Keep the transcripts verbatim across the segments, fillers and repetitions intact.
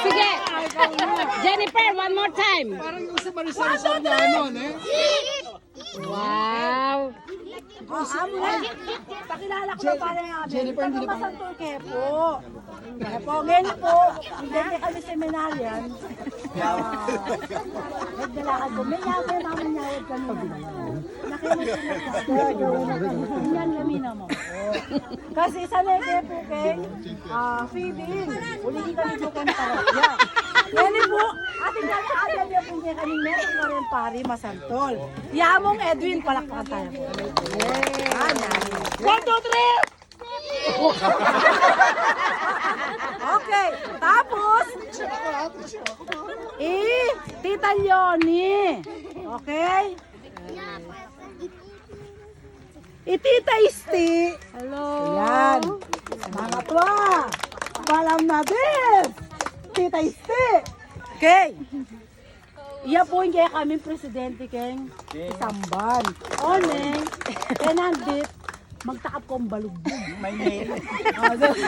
Sige. Jennifer, one more time. Parang yung sa Marisol Soriano, eh. Wow. Oh, amo na. Pakilala ko na pala nga, Jennifer, hindi na pa. Masantol ke po. Kaya po, ngayon po, hindi kami seminarian. Ah, nagdalakan ko. May yawa, may mamanyawad kami naman. Nakinis na po. Yan kami naman. Kasi sanay ke po keng, ah, feeding. Uli kami po keng parokya. Yan po, ating kami, ating niya po niya kami meron na rin pari masantol. Yamong Edwin, palakpakan tayo. Yay! One, two, three! Okay, tapos, i Tita Leonie. Okay? I Tita Isti. Hello. Yan. Mga twa. Balam na din. Tita Isti. Okay. Iya po ing kaya kaming presidente keng Pisamban. O, neng, kaya nandit, magtakap kong balugbog. May name. Ah, sabi,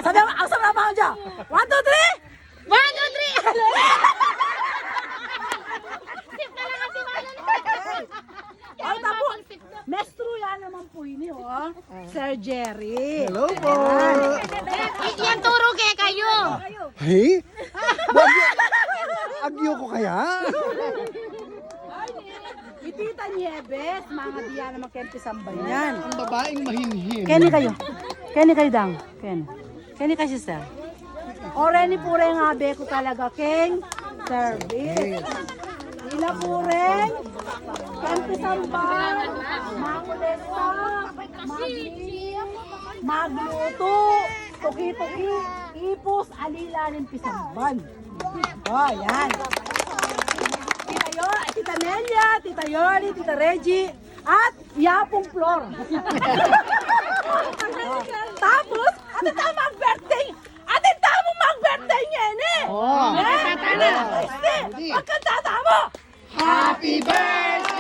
sabi, ang sabi naman dyan, one, two, three! One, two, three! Sip na lang kasi, ano? Ay, tapos, mestro yan naman po ini, oh. Sir Jerry. Hello po. Yan. Y-, yan turo ke kayo. Hey? Wag y-, agyo ko kaya? I Tita Nieves, mga diya naman keng Pisamban yan. Ang babaeng mahinhin. Keni kayo. Keni kayo, Dang. Keni. Keni kayo, sister. O, reni pure nga be ku talaga keng service. Ila pure, keng Pisamban, makulesta, mag-, magluto, tuki-tuki, ipus, alila ning Pisamban. O, yan. Tita Yo-, Tita Nelia, Tita Yoli, Tita Reggie, at Yapong Flor. Tapos, atin tamu mag-birthday. Atin tamu mag-birthday ngeni. O. Eh? Atin tamu. Pagkanta tamu. Happy birthday!